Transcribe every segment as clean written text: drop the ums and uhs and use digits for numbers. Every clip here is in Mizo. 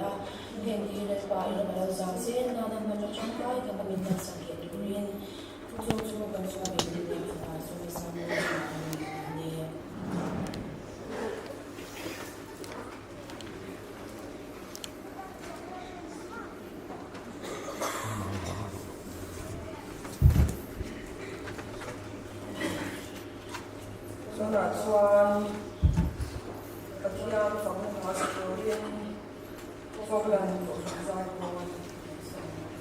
a. Heng hi Lalpa i ram a lo zau zel nana hmanraw tangkai taka min hmansak leh turin chu chu kan chhuak in min fapa sawisa mawi a ni a ni. Tunah chuan Pathian fakna hla sa turin Falkland Kohhran Zaipawl an sawm a.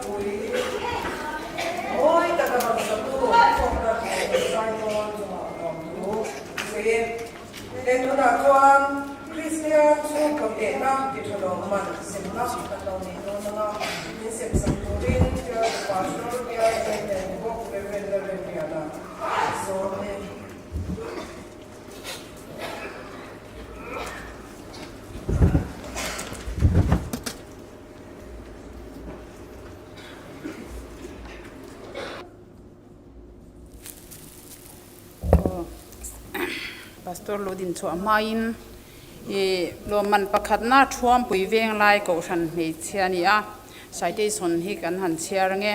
pui mawi taka rawn satu Fawklan Kohhran Zaipawl chungah lawmthu sawi e. He tunah chuan Kristian chhungkaw tehna ti tha lo man semna kan lo nei dawn ang a, min sem sak turin Bialtu Pastor Bial Chairman ni bawk Rev. Lalremliana sawm e. Pastor lo din chhuah hmain ih lawmman pakhatna thuampui veng lai kohhran hmeichhia a ni a, citation hi kan han chhiar ange.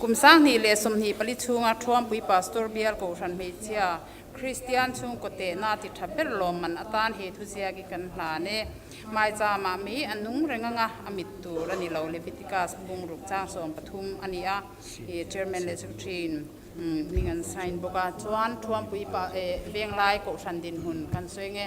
Kum sanghnih leh 24 chhunga thuampui pastor bial kohhran hmeichhia Kristian chhungkaw tehna ti tha ber lawmman atan he thuziak hi kan hlan e. Maichama mi a nung reng anga a mit tur a ni lo. Leviticus bungruk chang 13 a ni a, Chairman leh Secretary in hming an sign bawk a. Chuan Thuampui pa Venglai Kohhran dinhmun kan sawi nge.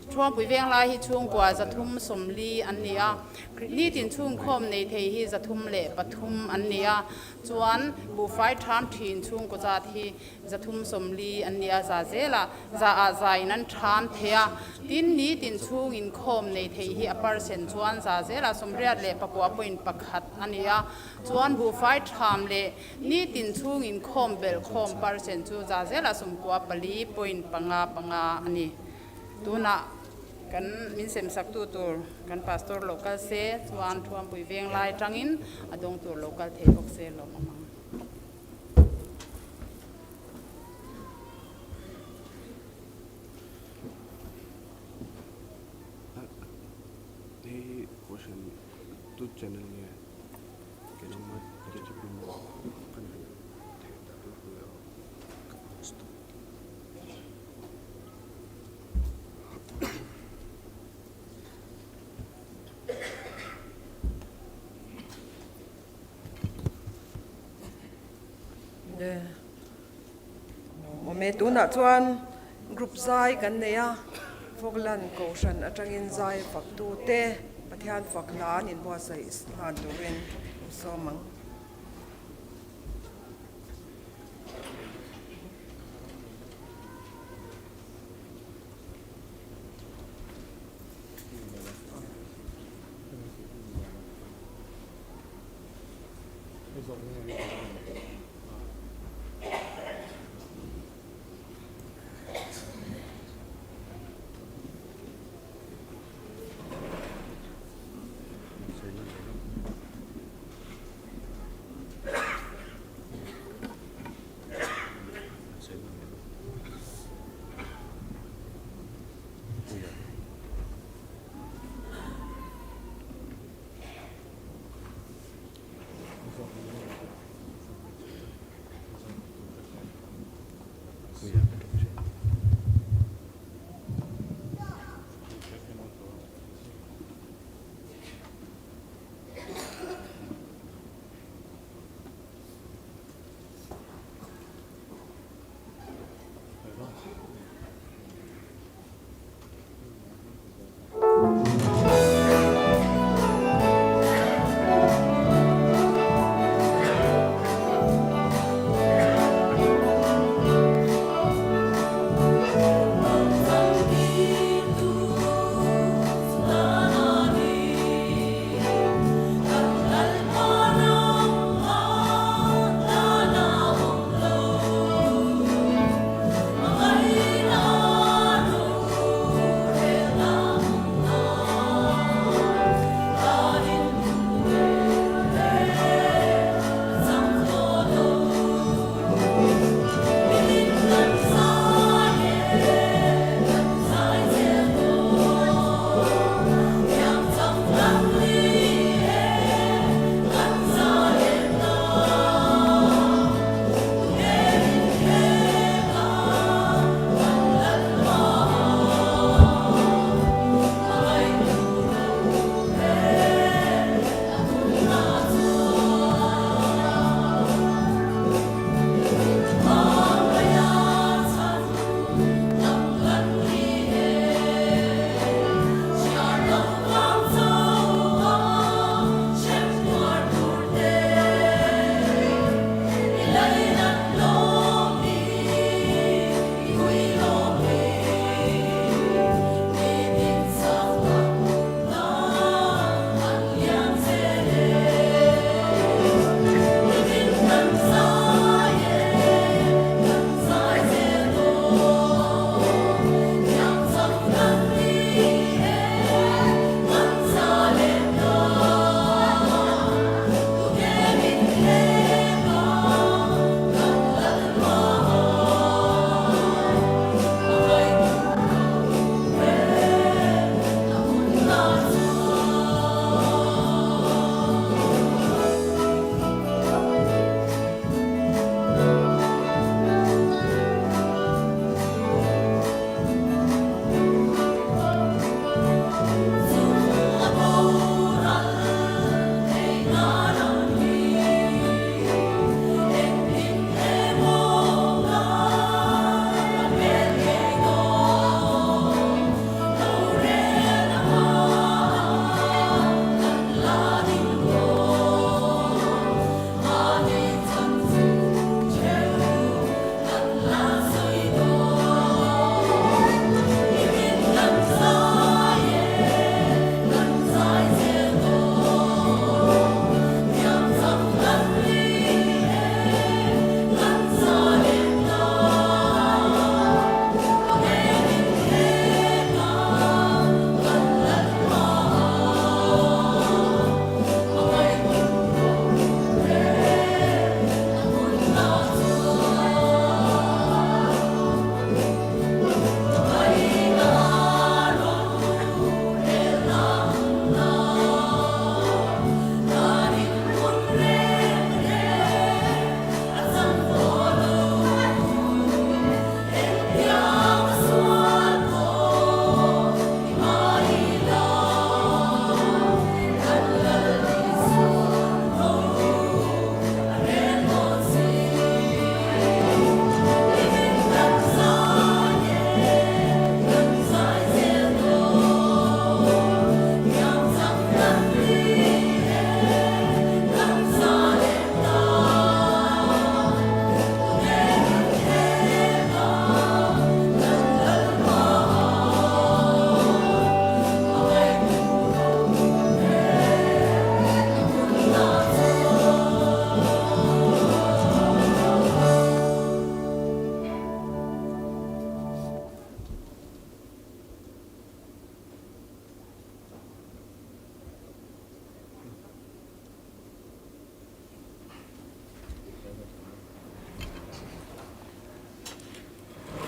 Thuampui Venglai hi chhungkua 340 an ni a, nitin chhungkhawm nei thei hi 303 an ni a. Chuan buhfai tham thin chhungkaw zat hi 340 an ni a, za zela za ah za in an tham thei a, tin nitin chhung inkhawm nei thei hi a percent chuan za zela 89.1 a ni a, chuan buhfai tham leh nitin chhung inkhawm belh khawm percent chu za zela 94.55 a ni. Tunah kan min semsaktu tur kan pastor lo kal se chuan Thuampui veng lai tangin a dawng tur lo kal thei bawk se lawmawm ang. Hei question tu channel nge keimah KTP maw kan han theih tak lak leh aw ka post tawh. Awm e, tunah chuan group zai kan nei a, Falkland Kohhran atangin zai faktute Pathian fak hla an inbuatsaih hlan turin an sawm ang.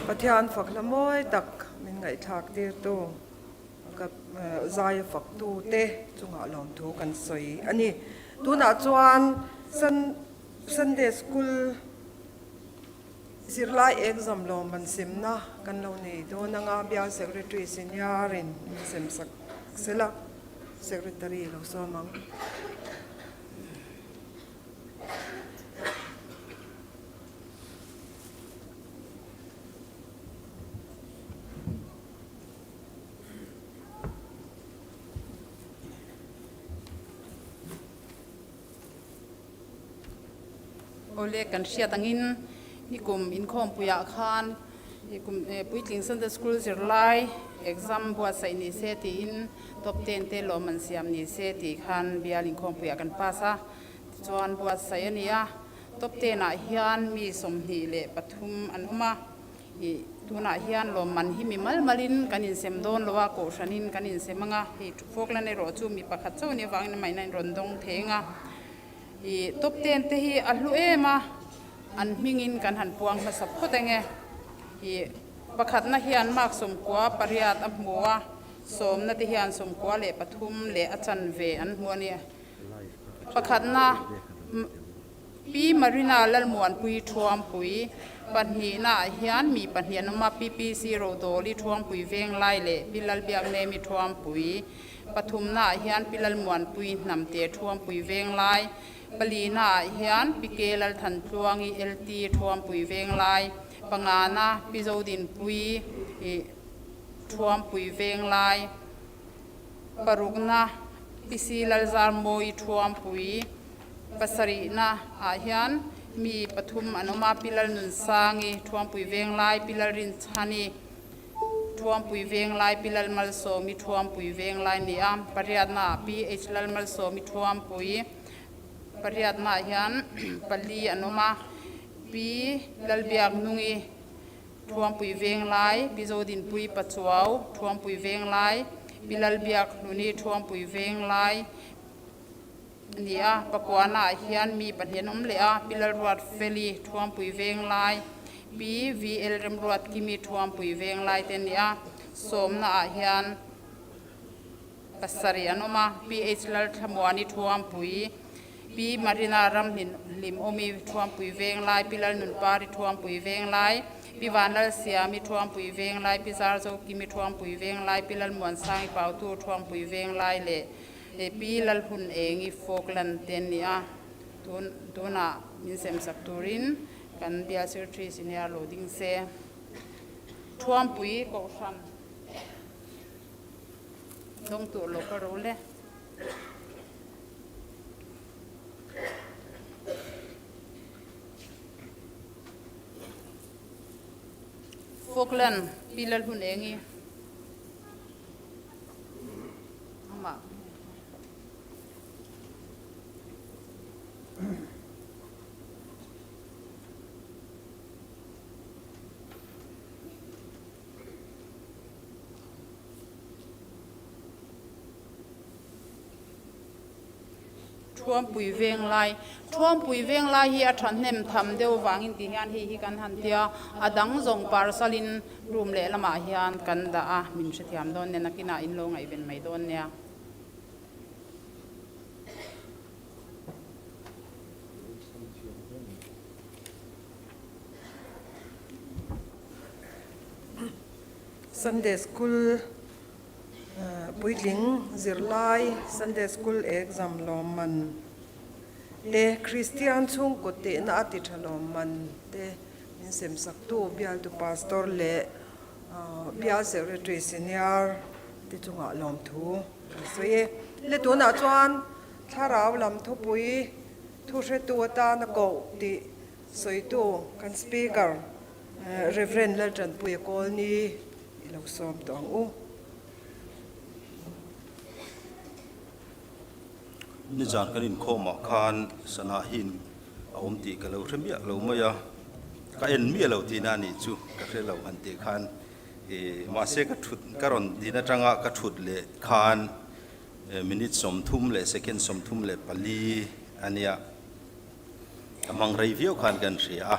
Pathian fak hla mawi tak min ngaihthlak tirtu ka zaia faktu te chungah lawmthu kan sawi a ni. Tunah chuan Sunday School zirlai exam lawmman semna kan lo nei dawn anga Bial Secretary Senior in min semsak sela Secretary lo sawm ang. Awle kan hriat angin nikum inkhawmpuiah khan kum puitling Sunday School zirlai exam buatsaih ni se tiin top ten te lawm an siam ni se tih khan bial inkhawmpuiah kan pass a tichuan buatsaih a ni a. Top ten ah hian mi 23 an awm a, ih tunah hian lawmman hi mi mal malin kan insem dawn lo a, kohhranin kan insem ang a, hei Falkland erawh chu mi pakhat chauh nih avangin amah in a inrawn dawng thei ang a, ih top ten te hi a hlu em a, an hmingin kan han puang hmasa phawt ang e, ih pakhatna hian mark 98 a hmu a, sawmna te hian 93 leh a chanve an hmu a ni. Pakhatna, Pi Marina Lalmuanpui Thuampui, Pahnihnaah hian mi pahnih an awm a, PPC Rodawli Thuampui Venglai leh Pi Lalbiaknemi Thuampui. Pathumnaah hian Pi Lalmuanpui Hnamte Thuampui Venglai. Palinaah hian Pi Ke Lalthantluangi LT Thuampui Venglai. Pangana, Pi Zodinpui Thuampui Venglai. Parukna, PC Lalzarmawi Thuampui pasarihna ah hian mi pathum an awm a, Pi Lalnunsangi Thuampui Venglai, Pi Lalrinchhani Thuampui Venglai, Pi Lalmalsawmi Thuampui Venglai ni a, pariatna ah Pi H Lalmalsawmi Thuampui pariatna ah hian pali an awm a, Pi Lalbiaknungi Thuampui Venglai, Pi Zodinpui Pachuau, Thuampui Venglai, Pi Lalbiak Hluni Thuampui Venglai a ni a, Pakuana ah hian mi pahnih an awm leh a, Pi Lalruat Feli Thuampui Venglai, Pi VL Remruat Kimi Thuampui Venglai te a ni a, sawmna ah hian pasarih an awm a, Pi H Lalthlamuani Thuampui, Pi Marina Ramhlimawmi Thuampui Venglai, Pi Lalnunpari Thuampui Venglai, Pi Vanlalsiami Thuampui Venglai, Pi Zarzokimi Thuampui Venglai, Pi Lalmuansangi Pautu Thuampui Venglai leh Pi Lalhunengi Falkland te an ni a. Tun tunah min semsak turin kan bial Secretary Senior lo ding se. Thuampui Kohhran dawng tur lo ka ro le. Falkland Pi Lalhunengi amah. Thuampui Venglai Thuampui Venglai hi a thahnem tham deuh vangin tih hian hei hi kan han tia, a dang zawng parcel-in room lehlamah hian kan dah a, min hrethiam dawn nia, nakinah in lo ngaihven mai dawn nia. Sunday School Puitling zirlai Sunday School exam lawmman te, Kristian chhungkaw tehna a ti tha lawmman te min semsaktu bialtu Pastor leh Bial Secretary Senior te chungah lawmthu kan sawi e. Le tunah chuan thlarau lam thupui thuhretu atana koh tih sawitu kan Speaker Rev. Laltanpuia Kawlni I lo sawm tawh ang u. Nizan kan inkhawmah khan sana hi a awm tih ka lo hre miah lo mai a, ka en miah lo tihna a nih chu ka hre lo han tih khan ih mahse ka thut ka rawn din atanga ka thut leh khan minute 30 leh second 34 a nia, ka hmang rei viau khan kan hria a.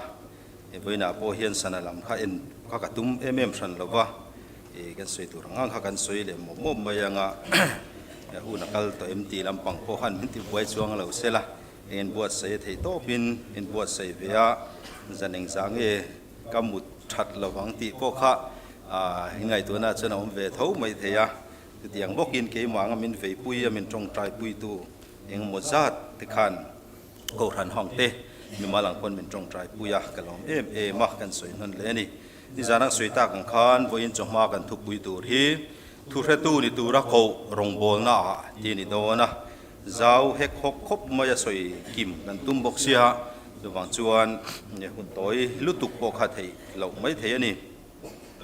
Vawiinah pawh hian sana lam kha en kha ka tum em em hran lo va, kan sawi tur ang ang kha kan sawi leh mawp mawp mai anga hun a kal tawh em tih lampang pawh khan min ti buai chuang lo sela, eng inbuatsaih a theih tawpin inbuatsaih ve a, zan engzah nge ka mut that lo vang tih pawh kha inngaihtuahna chuan a awm ve tho mai thei a, chutiang bawkin keimah anga min veipui a min tawngtaipui tu engemaw zat te khan Kohhran hawng te mimal ang pawn min tawngtai pui a, ka lawm em em a, kan sawi hnawn leh a ni. Nizan ang sawi tak ang khan vawiin chawhma kan thupui tur hi thuhretu ni tura koh rawngbawlna ah ti a ni dawn a, zau hek hawk khawp mai a sawi kim kan tum bawk sia, chuvang chuan hun tawi lutuk pawh kha theih loh mai thei a ni.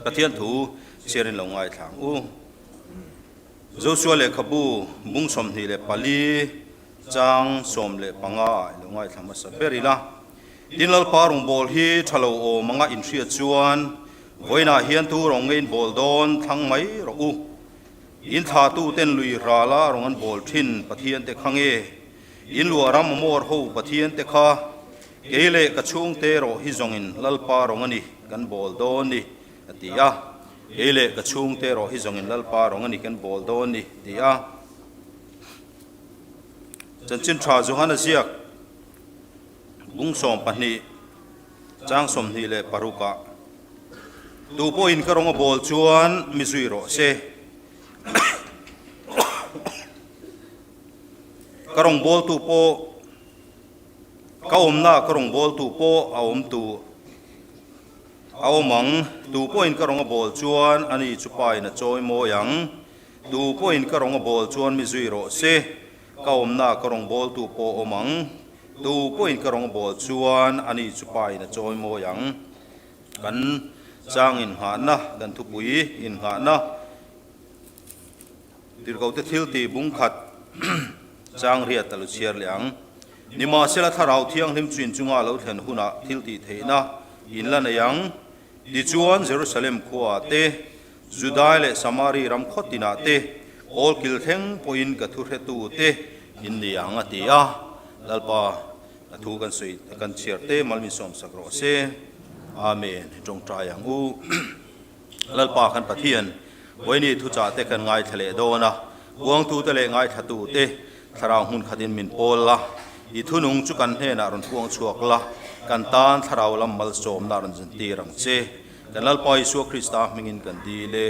Pathian thu chhiarin lo ngaithla ang u. Joshua lehkhabu bung 24 Chang 15 ah i lo ngaithla hmasa ber ila. Tin Lalpa rawngbâwl hi tha lo awm anga inhriat chuan vawiinah hian tu rawng nge in bâwl dawn thlang mai rawh u. In thlahtuten lui rala rawng an bâwl thin Pathian te kha nge? In luah ram Amor ho Pathian te kha kei leh ka chhungte erawh hi zawngin Lalpa rawng a ni kan bâwl dawn ni a ti a. Kei leh ka chhungte erawh hi zawngin Lalpa rawng a ni kan bâwl dawn ni ti a. Chanchin tha Johana ziak bung 12 chang 26 ah Tu pawhin ka rawng a bawl chuan mi zui rawh se. Ka rawngbawltu pawh ka awmna ka rawngbawltu pawh a awm tu a awm ang. Tu pawhin ka rawng a bawl chuan ani chu pa in a chawi mawi ang. Tu pawhin ka rawng a bawl chuan mi zui rawh se, ka awmna ka rawng bawltu pawh awm ang. Tu pawhin ka rawng a bawl chuan ani chu pa in a chawi mawi ang. Kan chang innghahna, kan thupui innghahna, Tirhkohte thil tih bung khat chang riat a lu chhiar leh ang. Nimahsela Thlarau Thianghlim chu inchunga a lo thlen hunah thil tih theihna in la nei ang. Tichuan Jerusalem khuaah te, Judai leh Samari ram khaw tinah te kawl kil thleng pawhin ka thuhretu te in ni ang a ti a. Lalpa, a thu kan sawi kan chhiar te mal min sawmsak rawh se. Amen. I tawngtai ang u. Lalpa kan Pathian, Vawiini thuchah te kan ngaithla leh dawn a, puangtu te leh ngaithlatu te thlarau hmun khatin min pawl la, i thunung chu kan hnenah rawn puang chhuak la, kan tan thlarau lam malsawmna rawn zintir ang che. Kan Lalpa Isua Krista hmingin kan dil e.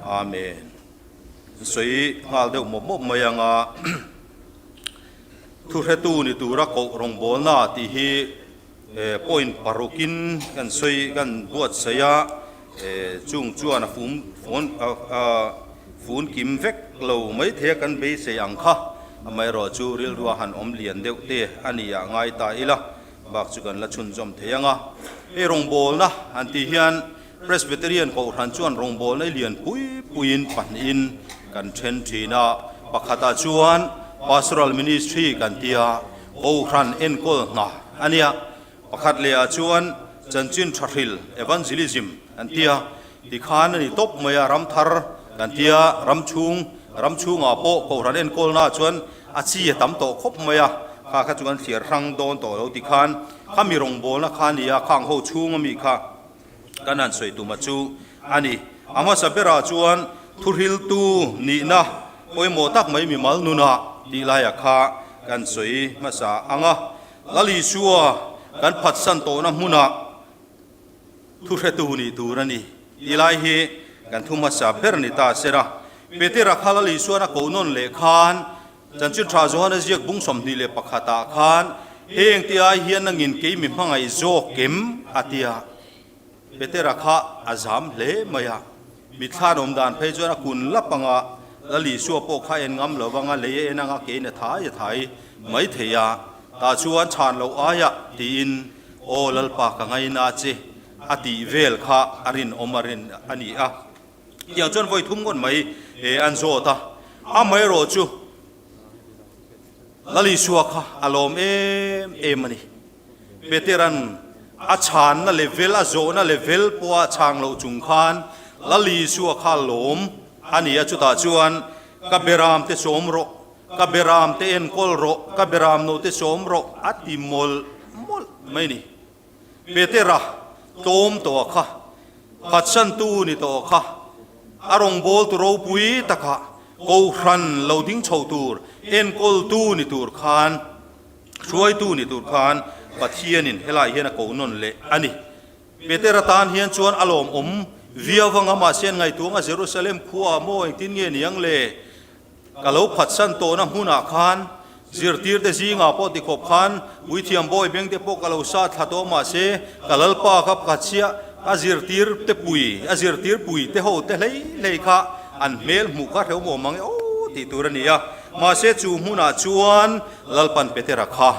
Amen. Sawi nghal deuh mawp mawp mai anga thuhretu ni tura koh rawngbawlna tih hi point parukin kan sawi kan buatsaih a, chung chuan a fum fun kim vek lo mai thei a kan beisei ang kha. Amaherawh chu rilrua han awm lian deuh te a ni ah ngai ta ila. Bak chu kan la chhunzawm thei ang a. Hei rawngbawlna han tih hian Presbyterian Kohhran chuan rawngbawlna i lian pui puiin pahnihin kan then thin a. Pakhatah chuan Pastoral Ministry kan ti a, Kohhran enkawl hna a nia. Pakhat lehah chuan Chanchin Tha Hril, Evangelism, kan ti a, tikhan a ni tawp mai a, ram thar kan ti a, ram chhung, ram chhungah pawh Kohhran enkawlnaah chuan A chi a tam tawh khawp mai a, kha kha chu kan thliar hrang dawn tawh lo tikhan khami rawngbawlna kha a ni a, khang ho chhung ami kha kan han sawi tuma chu a ni. A hmasa berah chuan thuhriltu nihna pawimawh tak mai mimal nunah tih laiah kha kan sawi hmasa ang a, Lal Isua kan phatsan tawhna hmunah Thuhretu nih tur a ni tih lai hi kan thu hmasa ber ni ta sera. Petera kha Lal Isuan a koh nawn leh khan Chanchin Tha Johana ziak bung 21 ah khan heng te ai hian nangin kei mi hmangaih zawk kem a ti a. Petera kha a zam hle mai a. Mitthlan awm dan phei chuan a kun lap anga Lal Isua pawh kha en ngam lo vanga lei a en anga keiin a thai a thai mai thei a. Tah chuan chhan loh aiah tiin Aw Lalpa ka ngaina che a tih vel kha a rinawm a rin a ni a. Tiang chuan vawi thum ngawt mai an zawt a, amaherawh chu Lal Isua kha a lawm em em a ni. Peteran a chhanna level, a zawhna level pawha chhang loh chung khan Lal Isua kha lawm a ni a, chutah chuan ka beram te sawm rawh, Ka beram te enkawl rawh, ka beram no te sawm rawh a ti mawlh mawlh mai ni. Petera tlawm tawh kha, phatsantu ni tawh kha, a rawngbawltu ropui takah Kohhran lo ding chho tur, enkawltu ni tur khan, hruaitu ni tur khan Pathianin helai hian a ko nawn leh a ni. Petera tan hian chuan a lawmawm viau vang a, mahse an ngaihtuah anga Jerusalem khuaah maw engtin nge ni ang le? Ka lo phatsan tawhna hmunah khan zirtirte zingah pawh tikhawp khan puithiam bawi bengte pawh ka lo sa thla tawh mahse ka Lalpa kha pakhat chiah a zirtirte pui a zirtir pui te ho te hlei hlei kha an hmel hmuh kha hrehawm awm ang e aw tih tur a ni a mahse chu hmunah chuan Lalpan Petera kha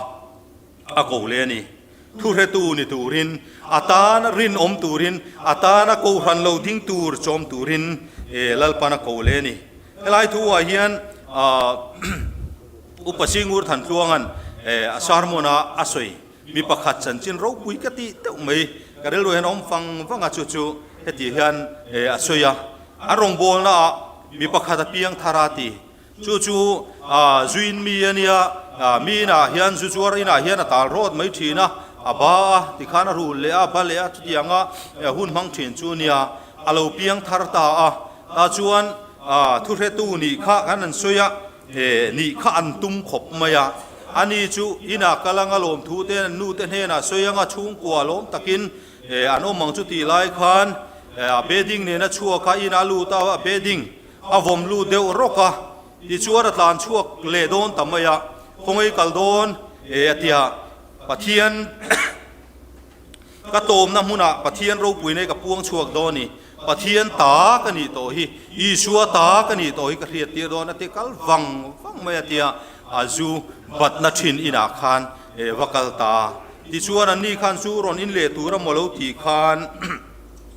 a ko leh a ni. Thuhretu ni turin, a tana rinawm turin, a tana kohhran lo ding tur chawm turin Lalpan a ko leh a ni. Helai thu ah hian Upa Singur Thantluanga'n a sermon a a sawi mi pakhat chanchin ropui ka tih deuh mai ka rilru hian a awm fang vang a, chu chu heti hian a sawi a, an rawngbawlna ah mi pakhat a piang thar a ti. Chu chu zuin mi a nia, mi inah hian zu zuar inah hian a tal rawt mai thin a, a ba a, tikhan a rul leh a, a ba leh a, chutianga hun hmang thin chu a nia, a lo piang thar ta a, tah chuan thuhretu nih kha kan an sawi a, nih kha an tum khawp mai a, ani chu inah kal anga lawmthu te an nute hnenah sawi anga chhungkua lawm takin an awm ang chu tih lai khan a bedding nena chhuak a, inah a lut a, a bedding A vawm lut deuh rawk a, tichuan a tlan chhuak leh dawn ta mai a, khawngaih kal dawn e a ti a, Pathian ka tawmna hmunah Pathian ropui nei ka puang chhuak dawn i, Pathian ta ka nih tawh hi, Isua ta ka nih tawh hi ka hriat tir dawn a ti kal vang vang mai a ti a, a zu batna thin inah khan va kal ta. Tichuan anni khan zu rawn in leh tur a maw lo tih khan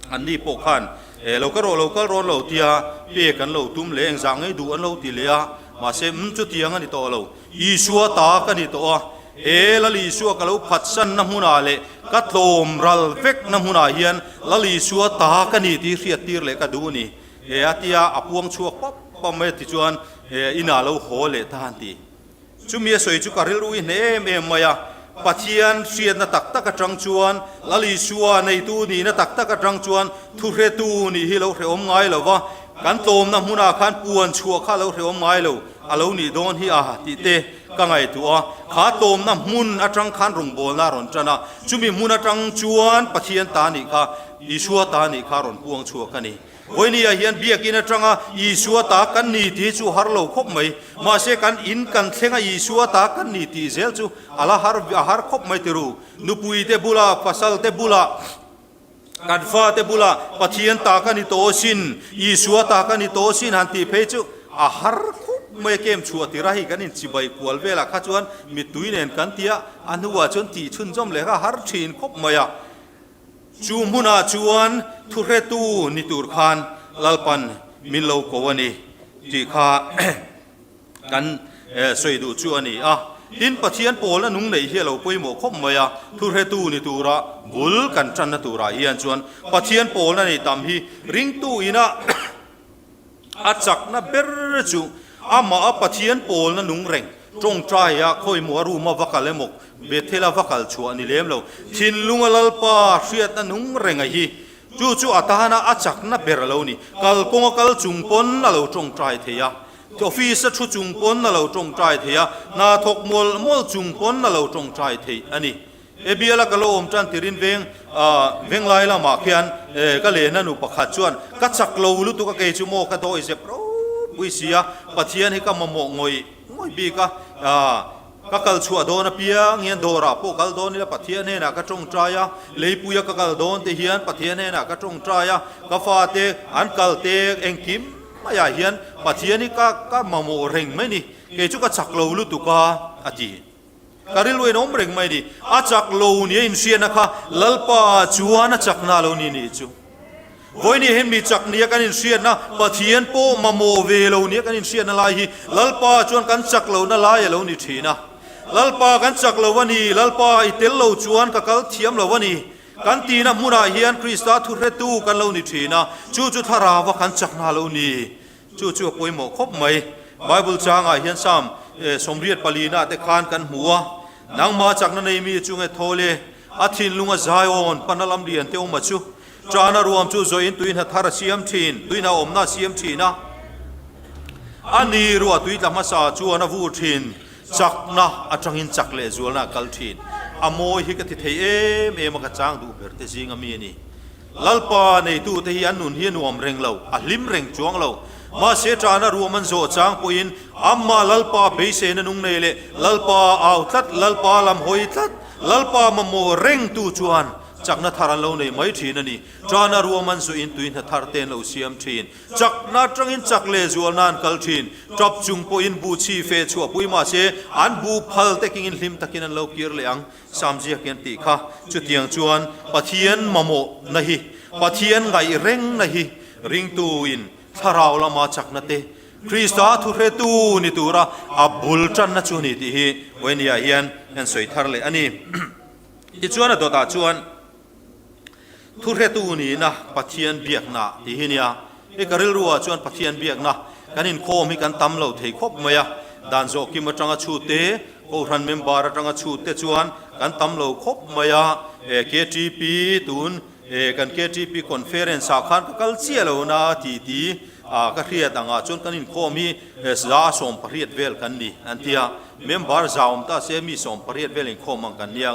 Anni pawh khan, Eh, lo ka rawh, lo kal rawn lo tia pek an lo tum leh engzah ngei duh an lo ti leh a, mahse, umm, chutiang a ni tawh lo. Isua ta ka ni tawh a, he Lal Isua ka lo phatsanna hmunah leh ka tlawm ral vekna hmunah hian Lal Isua ta ka ni tih hriattir leh ka duh a ni, eh, a tia a puang chhuak pap pap mai a tichuan, eh, inah lo haw leh ta an ti. Chumi a sawi chu ka rilru i hneh em em mai a, Pathian hriatna tak tak atang chuan, Lal Isua neitu nihna tak tak atang chuan thuhretu nih hi lo hrehawm ngai lo va, kan tlawmna hmunah khan puan chhuah kha lo hrehawm ngai lo a lo nih dawn hi a tih te ka ngaihtuah a, kha tlawmna hmun atang khan rawngbawlna a rawn tan a, chumi hmun atang chuan Pathian ta nih kha, Isua ta nih kha a rawn puang chhuak a ni. Vawinia hian biakin atanga Isua ta kan ni tih chu har lo khawp mai. Mahse kan in kan thlenga Isua ta kan ni tih zel chu a la har a har khawp mai tiru. Nupui te bula, pasal te bula, kan fa te bula Pathian ta ka ni tawh sin, Isua ta ka ni tawh sin han tih phei chu a har khawp mai a kem chhuah tir a, hei kan inchibai kual velah kha chuan mittui nen kan ti a, a hnuah chuan tih chhunzawm leh kha a har thin khawp mai a. Chu hmunah chuan thuhretu ni tur khan Lalpan min lo ko a ni tih kha kan sawi duh chu a ni a. Tin, Pathian pawl a nung neih hi a lo pawimawh khawp mai a, thuhretu ni tura bul kan tanna turah hian chuan Pathian pawl a neih tam hi ringtu ina A chakna ber chu amah a Pathian pawlna nung reng, tawngtai a khawimaw a room a va kal emaw, Bethel a va kal chhuah a ni lem lo. Thinlunga Lalpa hriatna nung reng a hi. Chu chu a tana a chakna ber a lo ni. Kalkawng a kal chung pawn a lo tawngtai thei a, office a thu chung pawn a lo tawngtai thei a, hna thawk mawlh mawlh chung pawn a lo tawngtai thei a ni. He biala ka lo awm tan tirin veng venglai lamah khian ka lehna nu pakhat chuan ka chak lo lutuk a kei chu maw ka dawi zep ropui si a, Pathian hi ka mamawh ngawih ngawih bik a, ka kal chhuah dawn apiang hian dawrah pawh kal dawn ila Pathian hnenah ka tawngtai a, leipuia ka kal dawn te hian Pathian hnenah ka tawngtai a, ka fate an kal te engkim maiah hian Pathian hi ka ka mamawh reng mai ni, kei chu ka chak lo lutuk a, a ti. Ka rilru in awm reng mai ni. A chak lo nia inhriatna kha Lalpa chuan a chakna lo ni nih chu. Vawiin hian mi chak nia kan inhriatna, Pathian pawh mamawh ve lo nia kan inhriatna lai hi Lalpa chuan kan chak lohna lai a lo ni thin a. Lalpa kan chak lo a ni, Lalpa i tel lo chuan ka kal thiam lo a ni. Kan tihna hmunah hian Krista thuhretu kan lo ni thin a, chu chu thlarau a kan chakna lo ni. Chu chu a pawimawh khawp mai. Bible changah hian Psalm 84 te khan kan hmu a, Nangmah chakna nei mi chu nge thawl e? A thinlunga Zion pana lam lian te awma chu Ṭana ruam chu zawiin tuihna thar a siam ṭhin, tuihna awmna a siam ṭhin a. A ni ruah tui tla hmasa chuan a vur ṭhin, chakna aṭangin chak leh zualna a kal ṭhin. A mawi hi ka ti thei em em a, ka chang duh ber te zinga mi a ni. Lalpa neitute hi an nun hi a nuam reng lo, a hlim reng chuang lo. Mahse ṭana ruam an zawh chang pawhin amah Lalpa beiseina nung nei leh Lalpa au tlat, Lalpa lam hawi tlat, Lalpa mamawh rengtu chuan Chakna thar an lo nei mai thin a ni. Ṭana ruam an zuihin tui hna thar te an lo siam thin. Chakna atangin chak leh zualna an kal thin. Ṭap chung pawhin bu chhi fe chhuah pui mah se, an bu phal te kingin hlim takin an lo kir leh ang. Sam ziak hian tih kha. Chutiang chuan Pathian mamawhna hi, Pathian ngaih rengna hi ringtuin thlarau lama chakna te, Krista thuhretu ni tura a bul ṭanna chu a ni tih hi Wayne-a hian an sawi thar leh a ni. Tichuan a dawtah chuan Thuhretu nihna Pathian biakna tih hi nia. Hei ka rilruah chuan Pathian biakna kan inkhawm hi kan tam lo thei khawp mai a, dan zawh kim atanga chhut te, Kohhran member atanga chhut te chuan kan tam lo khawp mai a. KTP tun kan KTP conference ah khan ka kal chiah lo na ti ti ka hriat angah chuan kan inkhawm hi 180 vel kan ni an ti a. Member zau awm ta se mi 18 vel inkhawm ang kan nia.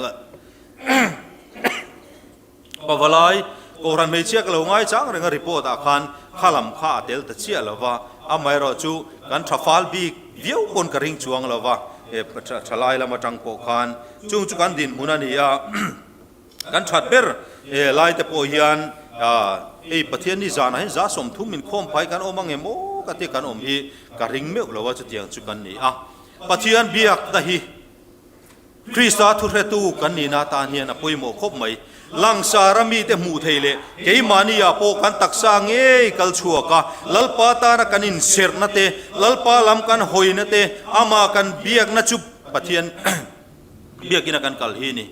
Pavalai, Kohhran hmeichhia ka lo ngai chang reng a report ah khan kha lam kha a tel ta chiah lo va, amaherawh chu kan tha fal bik viau pawn ka ring chuang lo va, he thalai lam atang pawh khan chung chu kan dinhmun a ni a, kan that ber lai te pawh hian hei Pathian ni zanah hian 130 inkhawm phai kan awm ang em aw ka tia kan awm hi ka ring meuh lo a chutiang chu kan ni a. Pathian biakna hi Krista thuhretu kan nihna atan hian a pawimawh khawp mai. Langsara mite hmuh thei leh keimahniah pawh kan taksa ngei kal chhuak a, Lalpa tana kan inserhna te, Lalpa lam kan hawina te, amah kan biakna chu Pathian biakina kan kal hi a ni.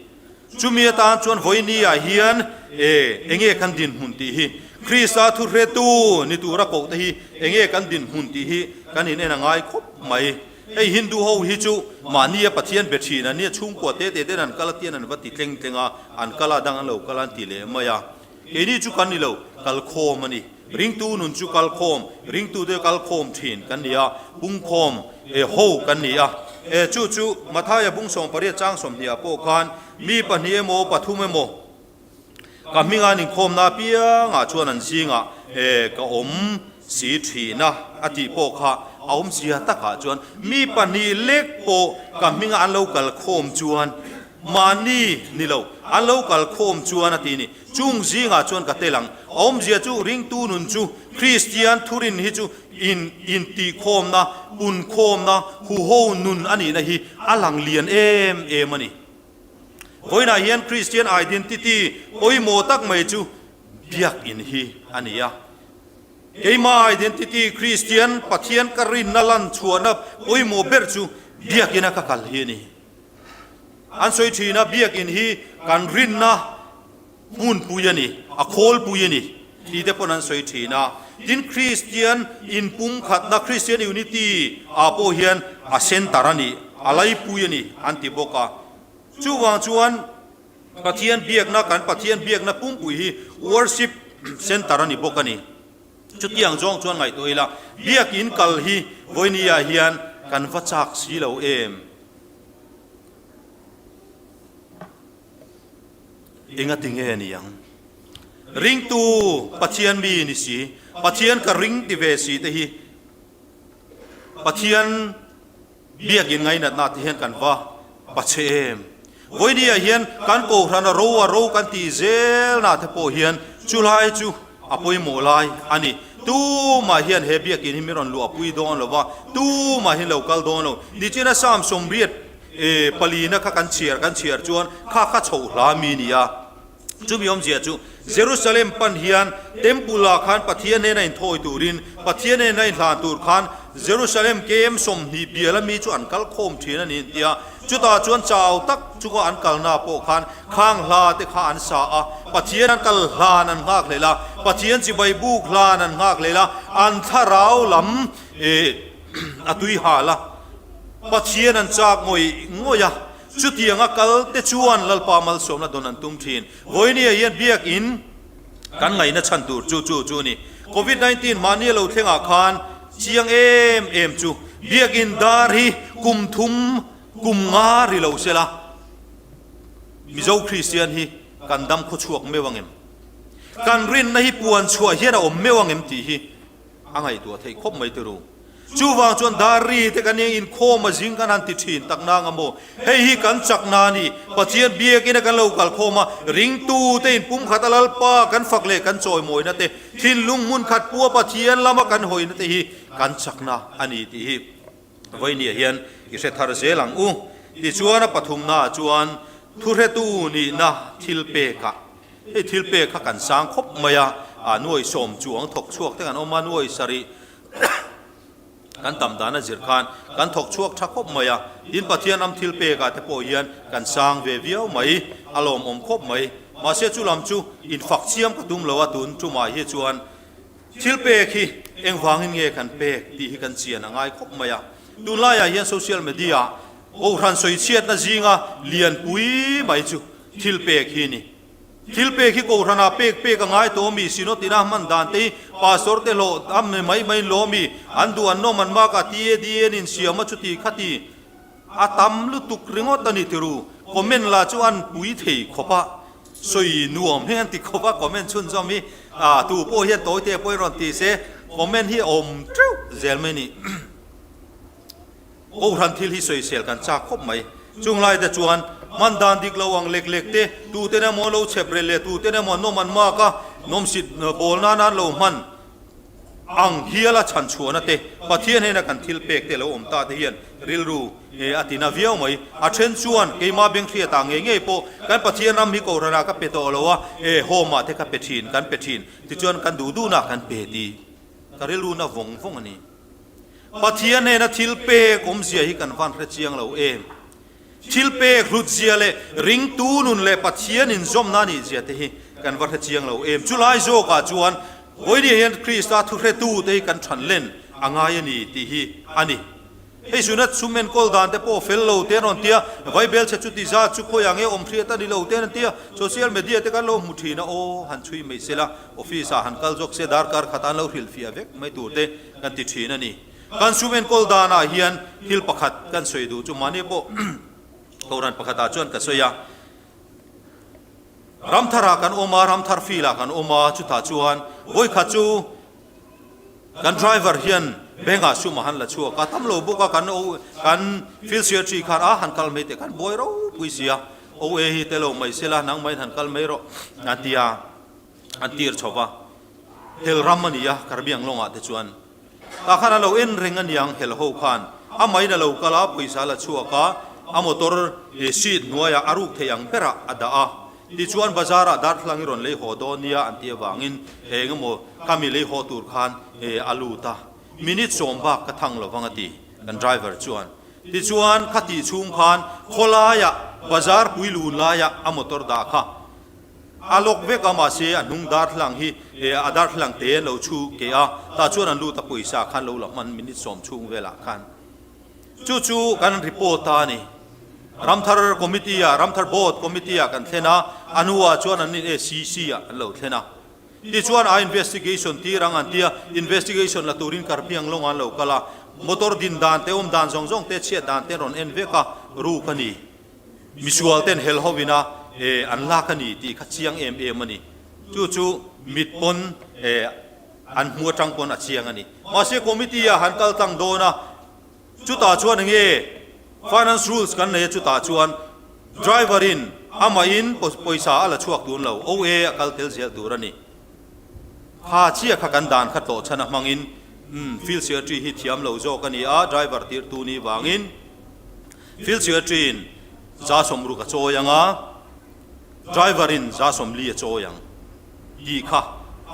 Chumi atan chuan vawinia hian e enge kan dinhmun tih hi, Krista thuhretu ni tura kohte hi enge kan dinhmun tih hi kan inen a ngai khawp mai. Hei Hindu ho hi chu mahnia Pathian be thin an nia, chhungkua te te ten an kal a tian an va ti tleng tleng a, an kal a dang an lo kal a an ti leh mai a. Keini chu kan ni lo, kalkhawm a ni. Ringtu nun chu kalkhawm, ringtute kalkhawm thin kan ni a, pungkhawm e ho kan ni a. E chu chu Mathaia bung 18 chang 20 ah pawh khan mi pahnih emaw pathum emaw ka hminga an inkhawmna apiangah chuan an zingah e ka awm si thin a a tih pawh kha a awmzia takah chuan mi pahnih lek pawh ka hminga an lo kalkhawm chuan Mahni ni lo, an lo kal khawm chuan a ti ni. Chung zingah chuan ka tel ang. A awmzia chu ringtu nun chu Kristian thurin hi chu in intihkhawmna, punkhawmna, huho nun a nihna hi a lang lian em em a ni. Vawiinah hian Kristian identity pawimawh tak mai chu Biakinn hi a ni a. Keimah identity Kristian Pathian ka rinna lan chhuahna pawimawh ber chu Biakinn-a ka kal hi a ni. An sawi thin a, biakinn hi kan rinna hmunpui a ni, a khawlpui a ni tih te pawn an sawi thin a. Tin, Kristian inpumkhatna, Christian unity, ah pawh hian a center a ni, a laipui a ni an ti bawk a. Chuvang chuan Pathian biakna, kan Pathian biakna pumpui hi worship center a ni bawk a ni. Chutiang zawng chuan ngaihtuah ila, biakinn kal hi vawinia hian kan va chak si lo em? Enga ti nge ni ang? Ringtu Pathian mi ni si, Pathian ka ring ti ve si te hi Pathian biakin ngainatna te hian kan va pache em? Vawinia hian kan Kohhrana ro a ro kan tih zelna te pawh hian chulai chu a pawimawh lai a ni. Tumah hian he biakinn hi min rawn luahpui dawn lo va, tumah hian lo kal dawn lo. Nichina Psalm 84 palina kha kan chhiar kan chhiar chuan kha kha chhoh hla mi ni a. Chumi awmzia chu Jerusalem pan hian Temple ah khan Pathian hnena inthawi turin, Pathian hnena inhlan tur khan Jerusalem KM 20 bial ami chu an kal khawm thin a ni an ti a. Chutah chuan chau tak chunga an kalna pawh khan khang hla te kha an sa a, Pathian an kal hlan an nghak hlel a, Pathian chibai buk hlan an nghak hlel a, an thlarau lam a tui hal a, Pathian an chak ngawih ngawih a. Chutianga kal te chuan Lalpa malsawmna dawn an tum thin. Vawinia hian biakin kan ngaihna chhan tur chu chu chu a ni. Covid 19 mahni a lo thlengah khan chiang em em chu biakin dar hi kum thum kum nga ri lo sela Mizo Kristian hi kan dam khawchhuak meuh ang em? Kan rinna hi puan chhuah hian a awm meuh ang em tih hi a ngaihtuah theih khawp mai ti ru. Chuvang chuan dar ri te kan eng inkhawm a zing kan han ti thin tak nang a maw? Hei hi kan chakna a ni. Pathian biakin a kan lo kal khawm a, ringtu te in pumkhat a Lalpa kan fak leh kan chawimawina te, thinlung hmun khat pua Pathian lama kan hawina te hi kan chakna a ni tih hi vawinia hian i hre thar zel ang u. Tichuan a pathumnaah chuan thuhretu nihna thil pekah Hei thil pek kha kan sang khawp mai a, a nuai sawm chuang thawk chhuak te kan awm a, nuai sarih kan tam dan a zir khan kan thawk chhuak tha khawp mai a, tin Pathian ram thil pek ah te pawh hian kan sang ve viau mai, a lawmawm khawp mai. Mahse chu lam chu infak chiam ka tum lo a, tun tumah hi chuan thil pek hi engvangin nge kan pek tih hi kan chian a ngai khawp mai a. Tunlaiah hian social media ah Kohhran sawichhiatna zinga lianpui mai chu thil pek hi a ni. Thil pek hi Kohhranah pek pek a ngai tawh a mi, Synod ina hman dan te hi Pastor te hlawh am ni mai mai lawm mi, an duh an nawm an mak a TADA an insiam a chuti khati a tam lutuk ringawt a ni tiru, comment lah chu an pui thei khawp a, sawi nuam hi an ti khawp a comment chhunzawm hi a tu pawh hian tawite pawhin rawn ti se comment hi a awm teuh zel mai a ni. Kohhran thil hi sawisel kan chak khawp mai. Chung lai te chuan hman dan dik lo ang lek lek te, tuten emaw an lo chhep rel leh tuten emaw an nawm an mak a, nawmsit bawl nan an lo hman ang hial a chhan chhuahna te, Pathian hnena kan thil pek te lo awm ta te hian rilru a tina viau mai. A then chuan keimah benghriat ah ngei ngei pawh kan Pathian ram hi Kohhran ah ka pe tawh lo a, e home ah te ka pe thin, kan pe thin, tichuan kan duh duhna kan pe tih ka rilru na vawng vawng a ni. Pathian hnena thil pek awmzia hi kan van hre chiang lo em? Thil pek hlutzia leh ringtu nun leh Pathian inzawmna nih zia te hi kan va hre chiang lo em? Chulai zawkah chuan vawinia hian Krista thuhretu te hi kan than len a ngai a ni tih hi a ni. Hei Sunat sum enkawl dan te pawh fel lo te an rawn ti a, Vaibel chhe chuti zat chu khawiah nge awm hriat a ni lo te an ti a, social media te kan lo hmu thin a, aw han chhui mai se la, office ah han kal zawk se darkar khat an lo hrilhfiah vek mai tur te kan ti thin a ni. Kan sum enkawl danah hian thil pakhat kan sawi duh chu mahni pawh Kohhran pakhatah chuan ka sawi a, Ramtharah kan awm a, Ramthar field-ah kan awm a, chutah chuan vawikhat chu kan driver hian bank-ah sum a han la chhuak a, tam lo bawk a, kan kan field secretary khan a han kal mai teh kan buai ropui si a, OA hi tel lo mai sela nangmahin han kal mai rawh a ti a. An tir chho va, hel ram a ni a, Karbiang lawngah te chuan tah khan a lo en reng a niang, hel ho khan a main a lo kal a, pawisa a la chhuak a, a motor seat hnuaiah a ruk thei ang berah a dah a, tichuan bazar ah darthlalang i rawn lei haw dawn nia an tih avangin eng emaw khami lei haw tur khan a lut a, minute sawm bak ka thang lovang a ti kan driver chuan. Tichuan khatih chhung khan khawlaiah bazar pui lun laiah a motor dah kha A lawk vek a, mahse a hnung darthlalang hi a darthlalang te an lo chhu ke a, tah chuan an lut a pawisa khan lo la hman minute sawm chhung velah khan. Chu chu kan report a ni. Ramthar committee ah, Ramthar board committee ah kan thlen a, a hnuah chuan an ACC ah an lo thlen a. Tichuan a investigation tir ang an tia, investigation la turin Karpiang lawng an lo kal a, motor din dan te, awm dan zawng zawng te, chhiat dan te an rawn en vek a, ruk a ni. Misual ten hel ho ina an lak a ni tih kha chiang em em a ni. Chu chu mit pawn an hmu atang pawn a chiang a ni. Mahse committee ah han kal tlang dawn a, chutah chuan enge finance rules kan nei a chutah chuan driver in amah in pawisa a la chhuak tun lo, OA a kal tel zel tur a ni. Kha chiah kha kan dan kha tlawh chhan a hmangin field secretary hi thiam lo zawk a ni a, driver tirtu ni vangin. Field secretary in za sawmruk a chawi ang a, driver in za sawmli a chawi ang tih kha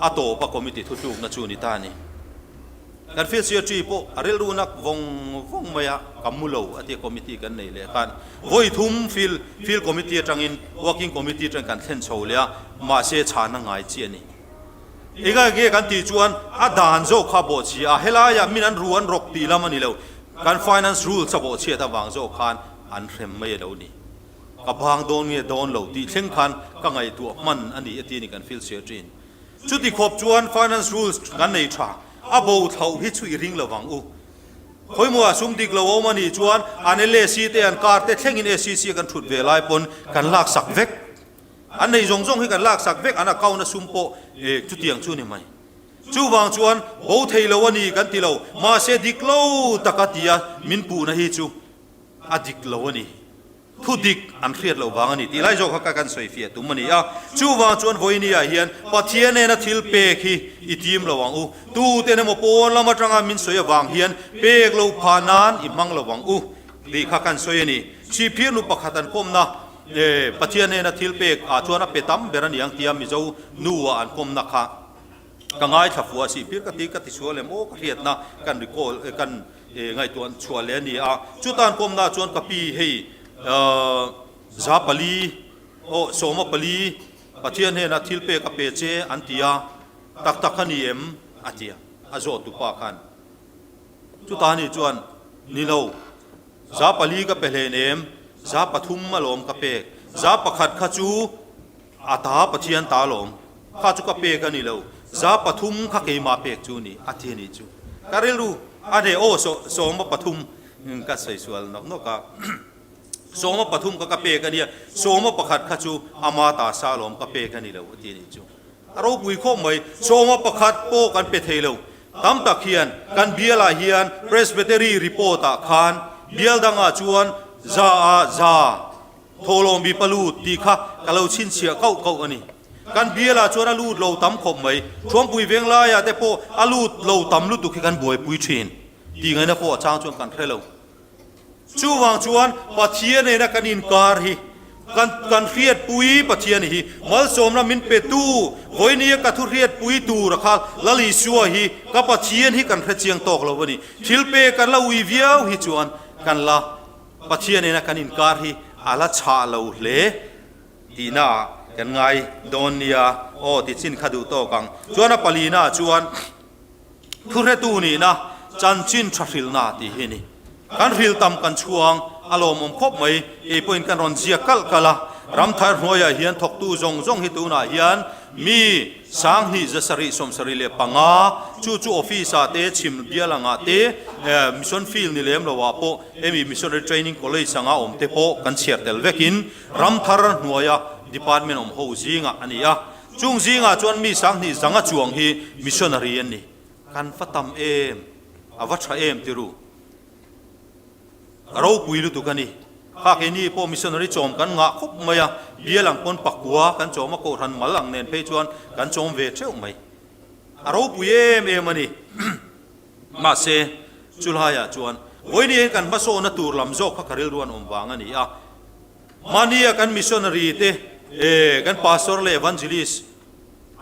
a tawp a committee thutlukna chu ni ta a ni. Kan field secretary pawh a rilru nak vawng vawng mai a, ka mu lo a tia committee kan neih leh khan vawi thum field field committee atangin working committee atangin kan thlen chho leh a, mahse chhana ngai chi a ni. Enga nge kan tih chuan a dan zawk kha bawhchhia a, helaiah min an ru an rawk tih lam a ni lo, kan finance rules a bawhchhiat avang zawk khan an hrem mai a lo ni. Ka bang dawn nge dawn lo tih thleng khan ka ngaihtuah hman a ni a ti a ni kan feel chhiar thin. Chuti khawp chuan finance rules kan nei tha, a bo thlauh hi chu i ring lo vang u. Khawimaw ah sum dik lo a awm a nih chuan an LAC te an car te thlengin SEC a kan thut ve lai pawn kan laksak vek. An nei zawng zawng hi kan laksak vek, an account a sum pawh chutiang chu a ni mai. Chuvang chuan bo thei lo a ni kan ti lo, mahse dik lo taka tia min puhna hi chu a dik lo a ni. Thu dik an hriat loh vang a ni tih lai zawk kha ka kan sawi fiah tum a ni a. Chuvang chuan vawinia hian Pathian nena thil pek hi i tim lo ang u. Tuten emaw pawn lam atanga min sawi avang hian pek loh phah nan i hmang lo ang u tih kha kan sawi a ni. Chhipphir nu pakhat an kawmna Pathian nena thil pek ah chuan a pe tam ber a ni ang tia Mizo nu ah an kawmna kha ka ngaithla fuh a, Chhipphir ka ti ka ti sual em aw ka hriatna kan recall kan Ngaihtuah chhuah leh a ni a, chutan kawmna chuan ka pi hei 400 aw 14 Pathian hnenah thil pek a pe che an ti a, tak tak a ni em? a ti a, a zawh tupa khan. Chutah ni chuan, Ni lo, 400 ka pe hlen em? 300 alawm ka pek, 100 kha chu A ta Pathian ta lawm, kha chu ka pek a ni lo, 300 kha keimah pek chu ni, a ti a nih chu. Ka rilru a hneh aw 13 ka sawi sual nawk nawk a, 13 kha ka pek a nia, 11 kha chu ama ta sa lawm ka pek a ni lo, a ti a nih chu. A ropui khawp mai, 11 pawh kan pe thei lo. Tam tak hian kan bialah hian Presbytery report ah khan bial dangah chuan za a za, Thawhlawm bi pa lut tih kha ka lo chhinchhiah kauh kauh a ni. Kan bialah chuan a lut lo tam khawp mai. Thuampui veng laiah te pawh a lut lo tam lutuk hi kan buaipui thin tih ngaihna pawh a chang chuan kan hre lo. Chuvang chuan Pathian nena kan inkar hi kan kan hriatpui Pathian hi malsawmna min petu vawinia ka thu hriatpui tura kha Lal Isua hi ka Pathian hi kan hrechiang tawk lo a ni. Thil pek kan la ui viau hi chuan kan la Pathian ina kan inkar hi a la chhah lo hle tihna ah kan ngai dawn nia aw ti chin kha duh tawk ang. Chuan a palina ah chuan thuhretu nihna chanchin tha hrilhna tih hi a ni. Kan hril tam kan chhuang a lawmawm khawp mai, kei pawhin kan rawn ziak kalh kalh a, ramthar hnuaiah hian thawktu zawng zawng hi tunah hian mi 10,000 775 chu chu office ah te chhim bial angah te mission field ni lem lo ah pawh Hemi Missionary Training College anga awm te pawh kan chhiar tel vekin ramthar hnuaia department awm ho zingah a ni a. Chung zingah chuan mi 2000 zanga chuang hi missionary an ni. Kan va tam em? A va tha em tiru? A ropui lutuk a ni. Kha keini pawh missionary chawm kan ngah khawp mai a, bial ang pawn pakua kan chawm a, kohhran mal ang nen phei chuan kan chawm ve theuh mai. A ropui em em a ni. Mahse, chulaiah chuan vawiin kan hmasawhna tur lam zawk kha ka rilru an awm vang a ni a. Mahnia kan missionary te, kan pastor leh evangelist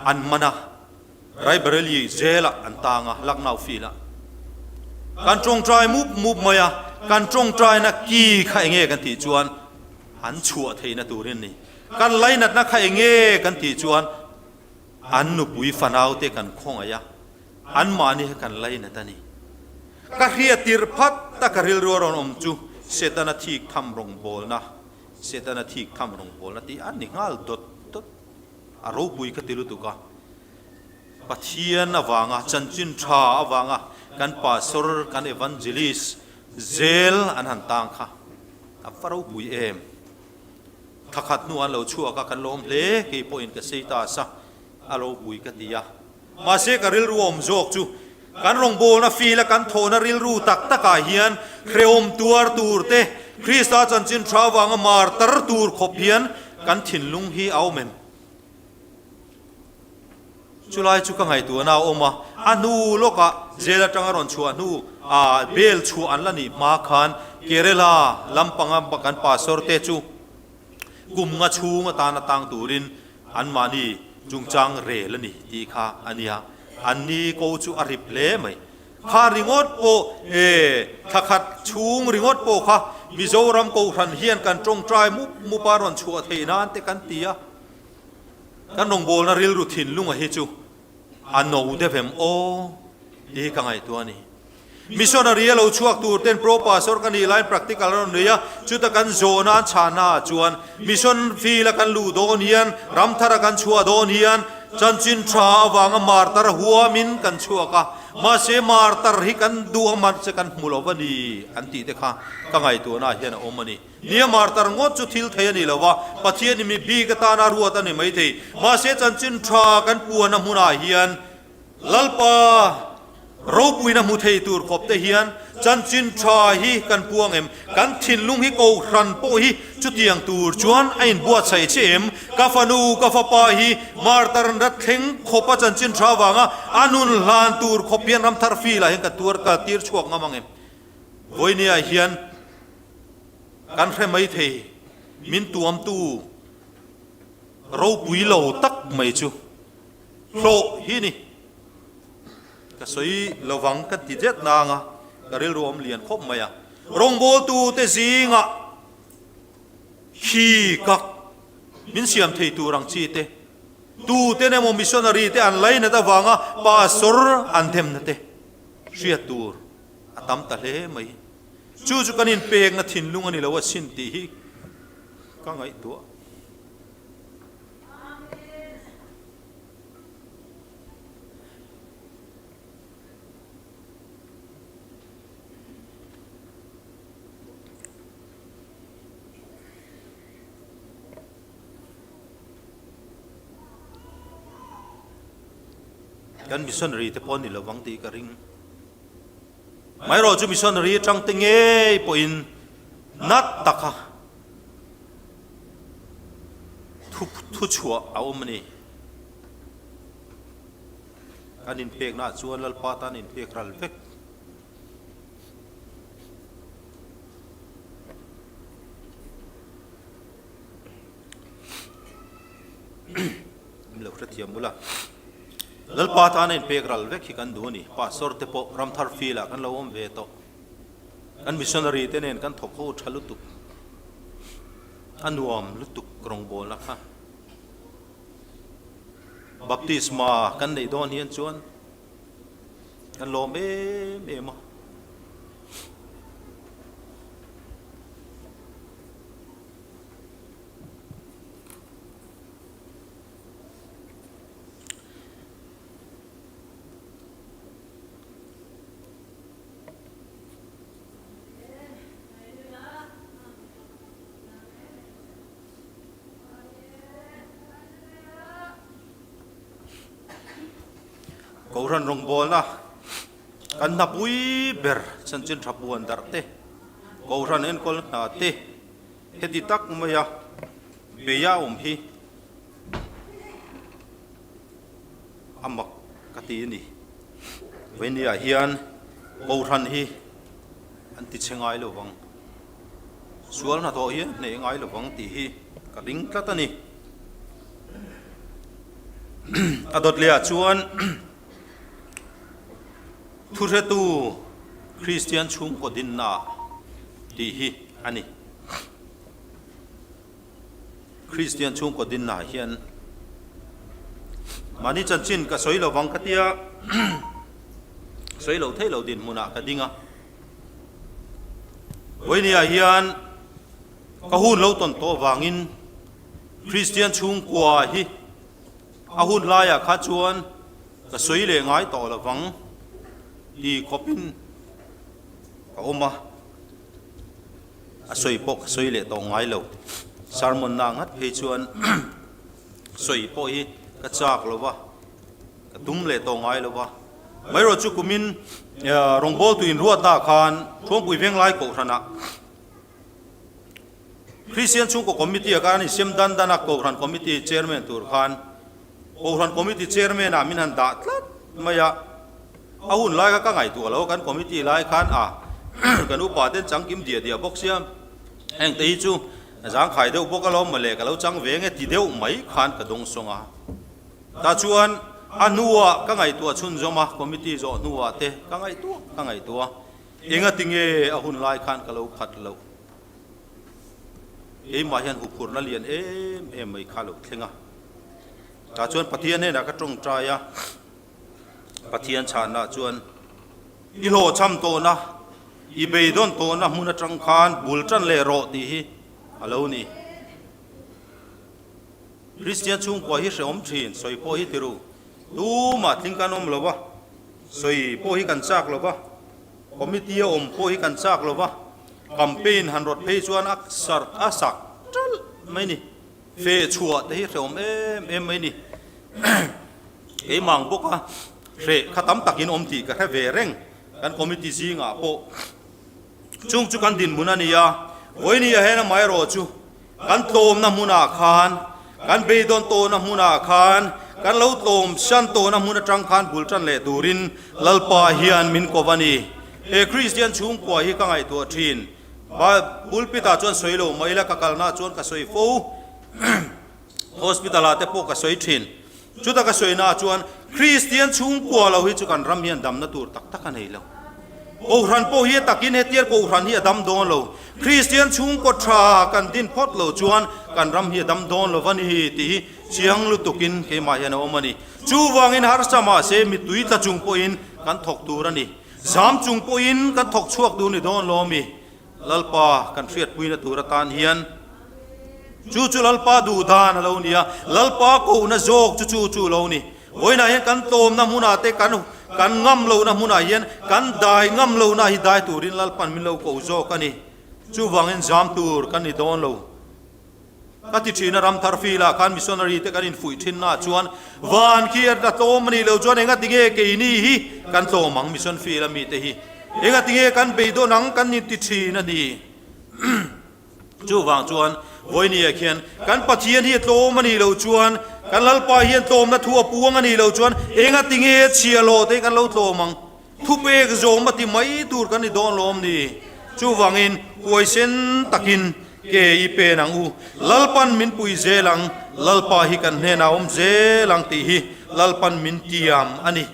an man a, Raebareli jail-ah an tang a, Lucknow field-ah. Kan tawngtai mup mup mai a, kan tawngtaina ki kha enge kan tih chuan an chhuah theihna turin a ni. Kan lainatna kha enge kan tih chuan an nupui fanaute kan khawngaih a. Anmahni hi kan lainat a ni. Ka hriat tirh phat a ka rilru a rawn awm chu Setana thik tham rawngbawlna, Setana thik tham rawngbawlna tih a ni nghal dawt dawt. A ropui ka ti lutuk a. Pathian avanga, chanchin tha avanga kan pastor, kan evangelist zel an han tang kha a va ropui em. Thakhat hnu an lo chhuak a, kan lawm hle, kei pawhin ka sei ta sa, a ropui ka ti a. Mahse ka rilru awm zawk chu kan rawngbawlna feel a kan thawhna rilru tak takah hian hrehawm tuar tur te, Krista chanchin tha avanga mar tar tur khawp hian kan thinlung hi a awm em? Chulai chu ka ngaihtuahna a awm a, a hnu lawkah jail atanga rawn chhuah hnu ah bail chhuah an la nih hma khan Kerala lampanga kan pastor te chu kum nga chhung atana tang turin Anmahni chungchang rel a ni tih kha a nia. Anni ko chu a rip hle mai. Kha ringawt pawh e, thla khat chhung ringawt pawh kha Mizoram Kohhran hian kan tawngtai mup mup a rawn chhuah theih nan te kan ti a. Kan rawngbawlna rilru thinlunga hi chu a no deuh em aw tih hi ka ngaihtuah a ni. Missionary a lo chhuak tur ten Pro Pastor ka nih laiin practical a rawn nei a, chuta kan zawhna an chhahna ah chuan mission field a kan luh dawn hian, ram thar a kan chhuah dawn hian chanchin tha avanga martar huamin kan chhuak a, mahse martar hi kan duh a mahse kan hmu lo va ni an tih te kha ka ngaihtuahna ah hian a awm a ni. Nia martar ngawt chu thil thei a ni lo va, Pathian in mi bik atana ruat a ni maithei. Mahse chanchin tha kan puanna hmunah hian Lalpa ropuina hmu thei tur khawp te hian chanchin tha hi kan puang em? Kan thinlung hi kohhran pawh hi chutiang tur chuan a inbuatsaih che em? Ka fanu, ka fapa hi martar nat thleng khawpa chanchin tha vanga a nun hlan tur khawp hian ramthar filah hian ka tuar ka tir chhuak ngam ang em? Vawinia hian kan hre mai thei min tuamtu ropui lo tak mai chu hlawh hi ni. Ka sawi lovang ka ti zet nang a, ka rilru awm lian khawp mai a. Rawngbawltute zingah khi kak min siam thei tur ang chi te, tuten emaw missionary te an lainat avanga pastor an themna te hriat tur a tam ta hle mai. Chu chu kan inpekna thinlung a ni lo asin tih hi ka ngaihtuah. Kan missionary te pawh a ni lovang tih ka ring. Amaherawh chu missionary atang te ngei pawhin nat taka thu thuchhuah a awm a ni. Kan inpeknaah chuan Lalpa tan inpek ral vek. Min lo hrethiam bula. Lalpa tana inpek ral vek hi kan duh a ni. Pastor te pawh Ramthar field ah kan lo awm ve tawh. Kan missionary te nen kan thawk ho tha lutuk. A nuam lutuk rawngbawlna kha. Baptisma kan neih dawn hian chuan kan lawm em em a. Kohhran rawngbawlna kan hnapui ber chanchin tha puan darh te, Kohhran enkawl hna te heti tak maia beia awm hi a mak ka ti a ni. Vawinia hian Kohhran hi an ti chhe ngai lo vang, sual hnathawh hi an hneh ngai lo vang tih hi ka ring tlat a ni. A dawt lehah chuan thuhretu Kristian chhungkaw dinna tih hi a ni. Kristian chhungkaw dinna hian mahni chanchin ka sawi lo vang ka tia sawi lo thei lo dinhmunah ka ding a. Vawinia hian ka hun lo tawn tawh vangin Kristian chhungkua hi a hun laiah kha chuan ka sawi leh ngai tawh lo vang ti khawpin ka awm a. A sawi pawh ka sawi leh tawh ngai lo. Sermon na ngat phei chuan sawi pawh hi ka chak lo va, ka tum leh tawh ngai lo va. Amaherawhchu chu kumin rawngbawltu inruatna khan Thuampui Venglai Kohhranah Kristian Chhungkaw Committee ah khan an insiam dan dan a, Kohhran Committee Chairman tur khan Kohhran Committee Chairman ah min han dah tlat mai a. A hun lai kha ka ngaihtuah lo, kan committee lai khan a kan upa ten changkim diah diah bawk sia, heng te hi chu zangkhai deuh bawk alawm mawle ka lo chang ve nge ti deuh mai khan ka dawng sawng a. Tah chuan a hnuah ka ngaihtuah chhunzawm a, committee zawh hnuah te ka ngaihtuah ka ngaihtuah enga tinge a hun lai khan ka lo khat loh. Keimah hian huphurhna lian em em mai kha lo thleng a. Tah chuan Pathian hnenah ka tawngtai a. Pathian chhanna chuan. I hlawhchham tawhna, i beidawn tawhna hmun atang khan bul tan leh rawh tih hi a lo ni. Kristian chhungkua hi hrehawm thin, sawi pawh hi ti ru. Tumah tling kan awm lo va, sawi pawh hi kan chak lo va, committee a awm pawh hi kan chak lo va, campaign han rawt phei chuan a sar a sak ṭalh mai ni. Feh chhuah te hi hrehawm em em mai ni. Keimah ang bawk a, hreh kha tam takin awm tih ka hre ve reng kan committee zingah pawh. Chung chu kan dinhmun a ni a, vawinia hian amaherawhchu kan tlawmna hmunah khan, kan beidawn tawhna hmunah khan, kan lo tlawm san tawhna hmun atang khan bul tan leh turin Lalpa hian min kawp a ni. He Kristian chhungkua hi ka ngaihtuah thin. Pulpit ah chuan sawi lo mah ila ka kalna chuan ka sawi fo. Hospital ah te pawh ka sawi thin. Chuta ka sawi naah chuan Kristian chhungkua lo hi chu kan ram hian damna tur tak tak a nei lo. Kohhran pawh hi a takin hetiang kohhran hi a dam dawn lo. Kristian chhungkaw tha kan din phawt lo chuan kan ram hi a dam dawn lo va ni tih hi chiang lutukin keimah hian a awm a ni. Chuvangin harsa mahse mittui tla chung pawhin kan thawk tur a ni. Zam chung pawhin kan thawk chhuak tur ni dawn lo ami? Lalpa kan hriatpuina tur atan hian chu chu Lalpa duh dan a lo ni a, Lalpa kohna zawk chu chu chu lo ni. Vawiinah hian kan tlawmna hmunah te kan kan ngam lohna hmunah hian kan dai ngam lohna hi dai turin Lalpan min lo ko zawk a ni. Chuvangin zam tur kan ni dawn lo. Ka ti thin a, Ramthar field-ah khan missionary te kan infuih thin naah chuan van khi a tlawm a nih loh chuan enga tinge keini hi kan tlawm ang mission field a mite hi enga tinge kan beidawn ang kan inti thin a ni. Chuvang chuan vawinia khian kan Pathian hi a tlawm a nih loh chuan kan Lalpa hian tlawmna thu a puang a nih loh chuan enga tinge chhiahhlawh te hi kan lo tlawm ang. Thupek zawm a ti mai tur kan ni dawn lawm ni? Chuvangin huaisen takin ke i pen ang u. Lalpan min pui zel ang, Lalpa hi kan hnenah awm zel ang tih hi Lalpan min tiam a ni.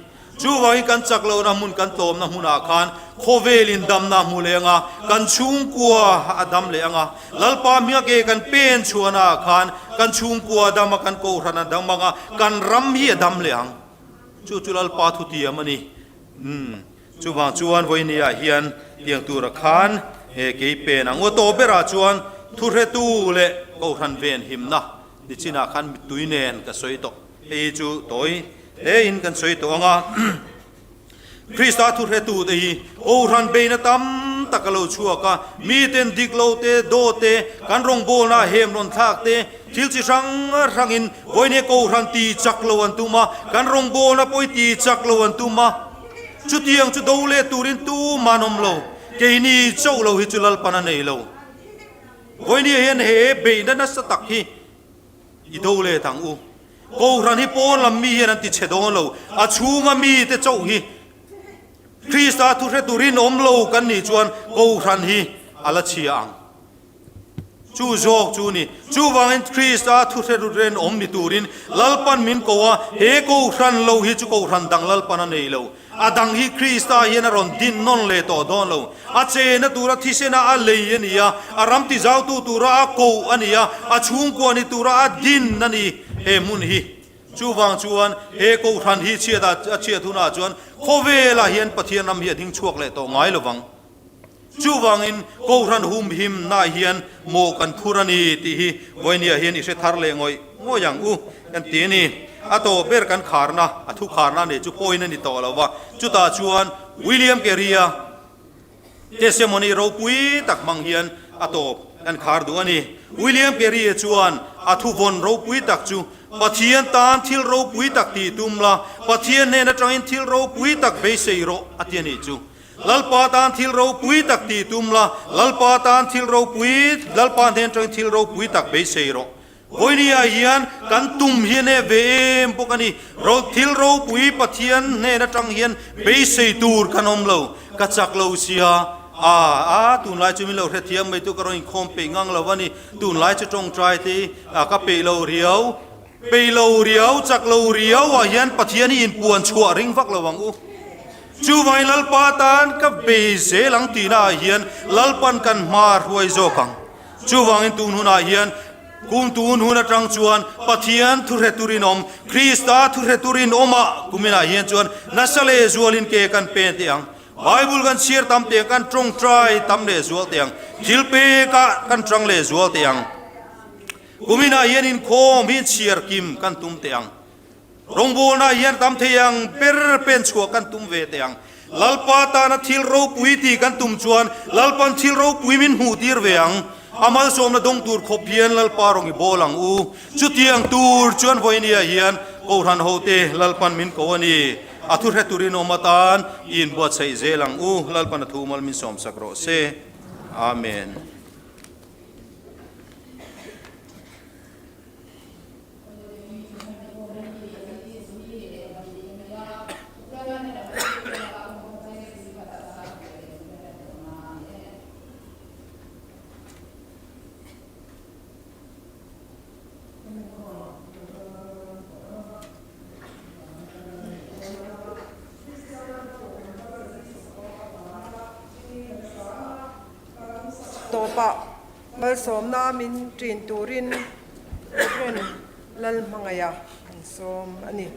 Chuvangin kan chak lohna hmun kan tlawmna hmunah khan khawvelin damna a hmu leh ang a, kan chhungkua a dam leh ang a. Lalpa hminga ke kan pen chhuahnaah khan kan chhungkua a dam a, kan kohhran a dam ang a, kan ram hi a dam leh ang. Chu chu Lalpa thutiam a ni. Umm, chuvang chuan vawinia hian tiang tura khan he kei pen ang. Aw berah chuan thuhretu leh Kohhran ven himna ni chinah khan mittui nen ka sawi tawh. Hei hi chu tawi hlein kan sawi tawh ang a. Krista thuhretu te hi Kohhran beina tam tak a lo chhuak a, miten dik lo te, daw te, kan rawngbawlna hem rawn thlak te, Thil chi hrang hrangin vawiin Kohhran ti chak lo an tum a, kan rawngbawlna pawh hi ti chak lo an tum a. Chutiang chu do leh turin tumah an awm lo, keini chauh lo hi chu Lalpan a nei lo. Vawiin hian he beihna nasa tak hi i do let ang u. Kohhran hi pawn lam mi hian an ti chhe dawn lo, a chhunga mite chauh hi Krista thuhre turin awm lo kan nih chuan Kohhran hi a la chhia ang. Chu zawk chu ni. Chuvangin Krista thuhre ren awm ni turin Lalpan min ko a, he Kohhran lo hi chu Kohhran dang Lalpan a nei lo. A dang hi Krista hian a rawn din nawn leh tawh dawn lo. A chena tura thisena a lei a ni a, a ram tizautu tura a koh a ni a, a chhungkua ni tura a din a ni he hmun hi. Chuvang chuan he Kohhran hi chhiat a chhiat hunah chuan khawvelah hian Pathian ram hi a ding chhuak leh tawh ngai lovang. Chuvangin Kohhran humhimnaah hian maw kan phur a ni tih hi vawinia hian i hre thar leh ngawih ngawih ang u kan ti a ni. A tawh ber kan kharna, a thu kharna nei chu point a ni tawh lo va, chutah chuan William Carey-a testimony ropui tak hmang hian a tawp kan khar duh a ni. William Carey-a chuan a thu vawn ropui tak chu Pathian tan thil ropui tak tih tum la, Pathian hnen atangin thil ropui tak beisei rawh a ti a nih chu. Lalpa tan thil ropui tak tih tum la, Lalpa tan thil ropui, Lalpa hnen atangin thil ropui tak beisei rawh. Vawinia hian kan tum hi a nep ve em bawk a ni. Ro, thil ropui Pathian hnen atang hian beisei tur kan awm lo. Ka chak lo sia, a, a, tunlai chu min lo hrethiam mai tu ka rawn inkhawm peih ngang lo a ni. Tunlai chu tawngtai te hi ka peih lo riau. Peih lo riau, chak lo riau ah hian Pathian hi inpuan chhuah ring vak lo ang u. Chuvangin Lalpa tan ka bei zel ang tihna ah hian Lalpan kan hma a hruai zawk ang. Chuvangin tun hunah hian kum tun hun atang chuan Pathian thuhre turin awm, Krista thuhre turin awmah kuminah hian chuan nasa leh zualin ke kan pen teh ang. Bible kan chhiar tam teh ang, kan tawngtai tam lehzual teh ang, thil pekah kan tang lehzual teh ang. Kuminah hian inkhawm hi chhiar kim kan tum teh ang. Rawngbawlna hian tam thei ang ber pen chhuah kan tum ve teh ang. Lalpa tana thil ropui tih kan tum chuan Lalpan thil ropui min hmuh tir ve ang. A malsawmna dawng tur khawp hian Lalpa rawn i bawl ang u. Chutiang tur chuan vawinia hian Kohhran hote Lalpan min ko a ni. A thu hre turin awm atan i inbuatsaih zel ang u. Lalpan a thu mal min sawmsak rawh se. Amen. Tawpah Malsawmna min ṭin turin Rev. Lalhmangaiha an sawm a ni.